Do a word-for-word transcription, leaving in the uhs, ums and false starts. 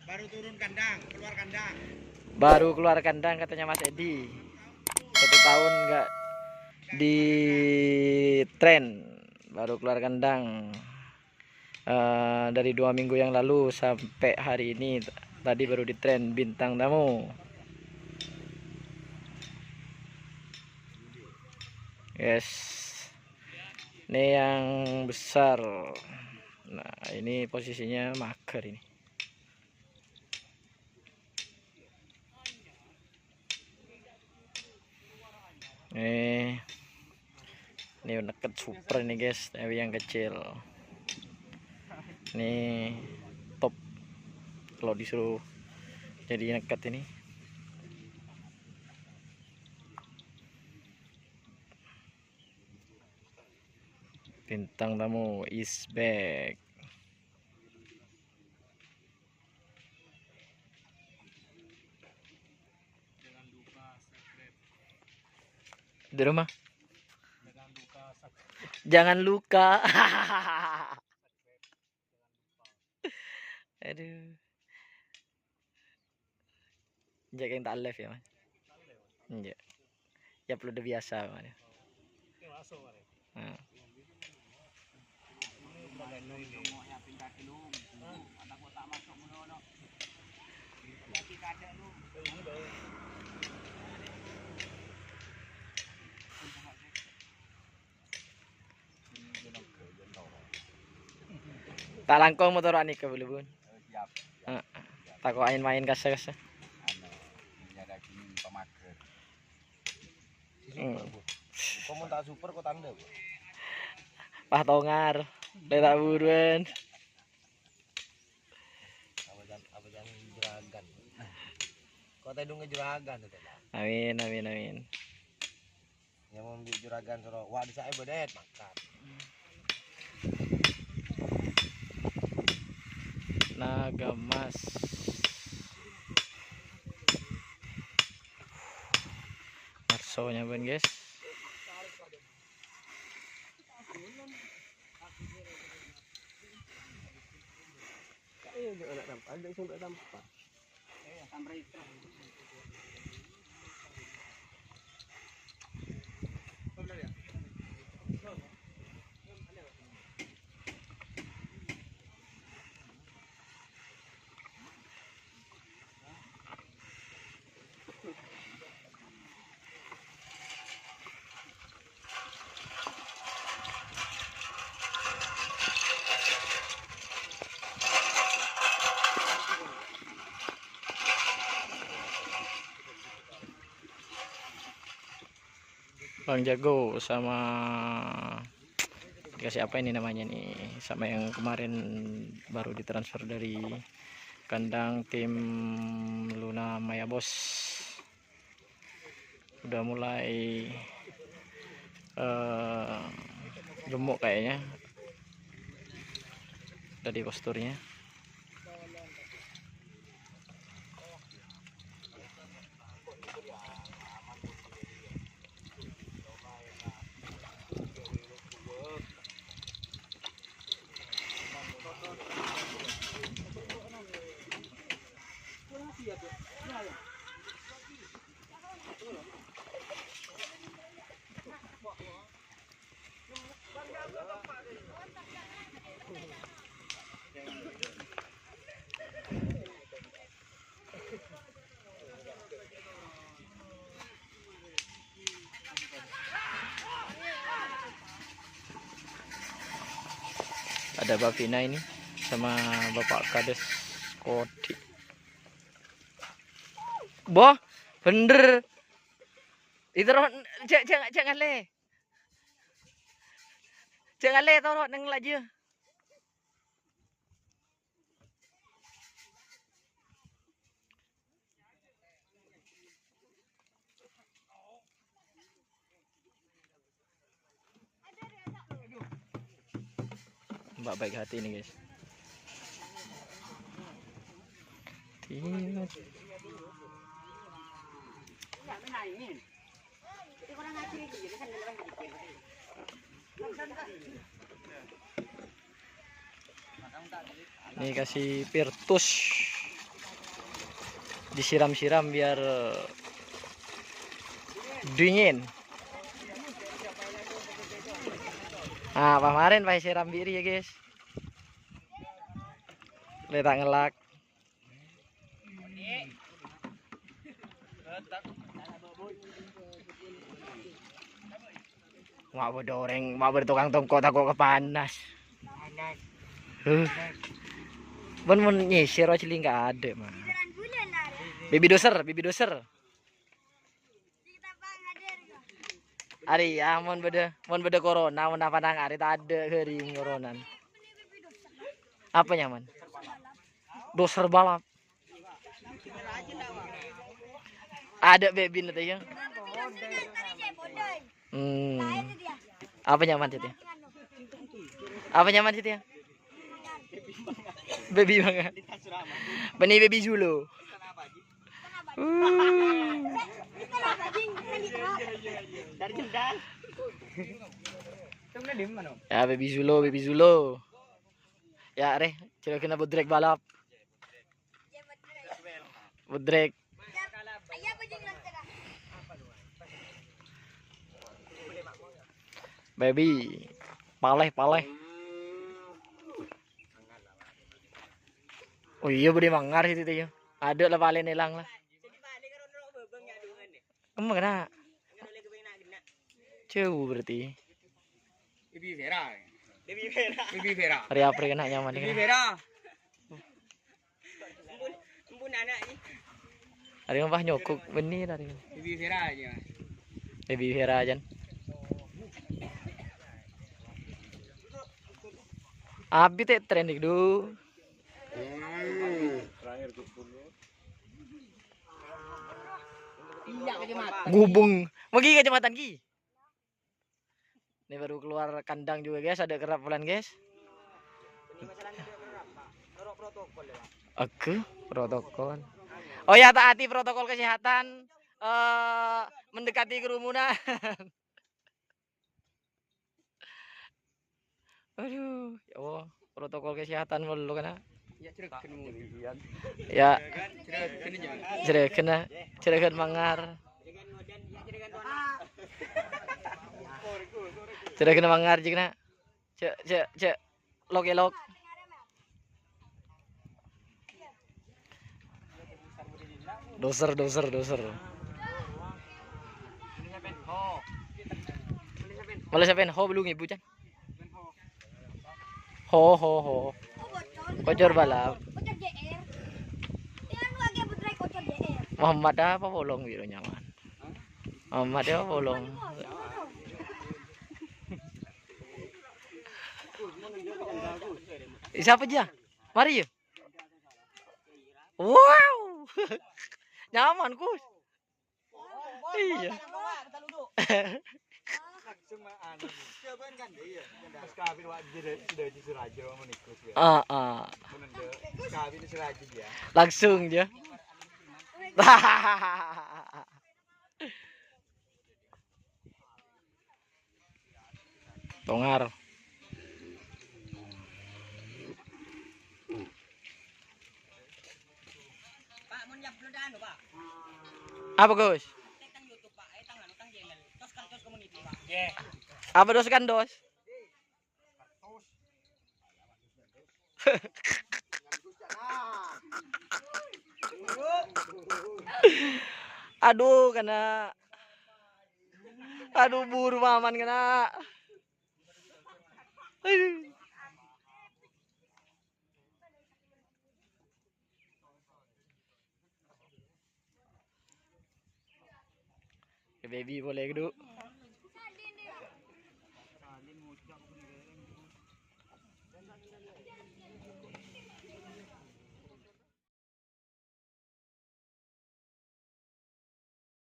Baru turun kandang, keluar kandang. Baru keluar kandang katanya Mas Edi. Satu tahun nggak di tren, baru keluar kandang. Eh, dari dua minggu yang lalu sampai hari ini, tadi baru di tren bintang tamu. Yes. Ini yang besar. Nah, ini posisinya mager ini. Eh, ini neket super ini, guys, tapi yang kecil. Ini top kalau disuruh jadi neket ini. Bintang tamu is back. Di rumah. Jangan luka. Aduh. Jek yang tak live ya, Mas. Iya. Ya perlu udah biasa, Mas. Nah. Ta' langkong motor anika, Bulu Bun. Oh, siap, siap. Heeh. Tako' main-main kassa-kassa. Anu, nyarè daging pamager. Hmm. Kok mon ta' super kok tandha, Bu? Wah, tongar. Lè ta' buruan. Apa jan, apa jan juragan? Kok tèdung ka juragan tuh, Pak? Amin, amin, amin. Nyamon bi' juragan soro, wah, di saya bedet, makan. Naga Mas. Marsonya, Ben, guys. Iya, ada anak tampan, ada yang tampan. Bang Jago sama dikasih apa ini namanya nih, sama yang kemarin baru ditransfer dari kandang tim Luna Maya Bos. Udah mulai eh, gemuk kayaknya dari posturnya. Ada Bapina ini sama Bapak Kades Kodik. Boh, bener. Itu roh, cek, cek, cek ngale. Cek ngale toro neng laju. Mbak baik hati ini, guys. Tidak. Ini kasih Virtus. Disiram-siram biar, eh, dingin. Ah, pamarèn pas siram bi' rèya, guys. Lè ta' ngellak. Wah, bâdâ orèng, wah, bâdâ tokang tongko' tako' ka panas. Huh. Mon, mon nyèsèr, wah, jhelling ka adâ', man. Baby doser, baby doser. Arèya, mon bâdâ, mon bâdâ corona, mon apa nang arè tadâ' ghâring coronan. Apa nyaman? Doser balap. Adâ' baby na tèya. Hmm. Apa nyaman situ ya? Apa nyaman situ ya? Baby banget. Bânnè baby Zulo. Hmm. Ya, baby Zulo, baby Zulo. Ya, rè, jhâlâghânna bodrek balap. Bodrek. Baby. Palèh, palèh. Oh iyâ, bâdâ mangar situ ya. Adâ' la palèn èlang la. Emma kèna. Jhâu berarti. Baby Vera. Baby Vera. Baby Vera. Arè apa kèna nyaman Baby kèna. Vera. Ampun, ampun anak ni. Arè mah nyokok bânnè arè. Baby Vera aja. Baby Vera aja. Abi tè' trending du. Gubeng. Magi kacamatan ki. Ini baru keluar kandang juga, guys. Ada kerap bulan, guys. Oke, protokol. Oh ya, taati protokol kesehatan. Eh, mendekati kerumunan. Aduh, ya Allah, protokol kesehatan perlu kèna. Ya, jhârâghân mulu. Ya. Jhârâghân, ya. Jhârâghân, ah. Jhârâghân mangar. Jhârâghân mangar, jhârâghân. Cè', cè', cè'. Lok-èlok. Doser, doser, doser. Mulai sampeyan ho belum ibu, Chan? Ho, ho, ho. Kocor balap. Muhammad apa bolong gitu nyaman? Muhammad apa bolong? Siapa dia? Mari ya. Wow. Nyaman, Gus. Iya. Langsung mah anu. Mas kawin wak jere sudah di Surajo sama Nikus ya. Ah, ah. Bener, Jo. Mas kawin di Surajo ya. Langsung ya. Tongar. Apa, Gus? Apa dos kan dos? Aduh, kèna. Aduh, buru maman kèna. Aduh. Ke baby boleh dulu.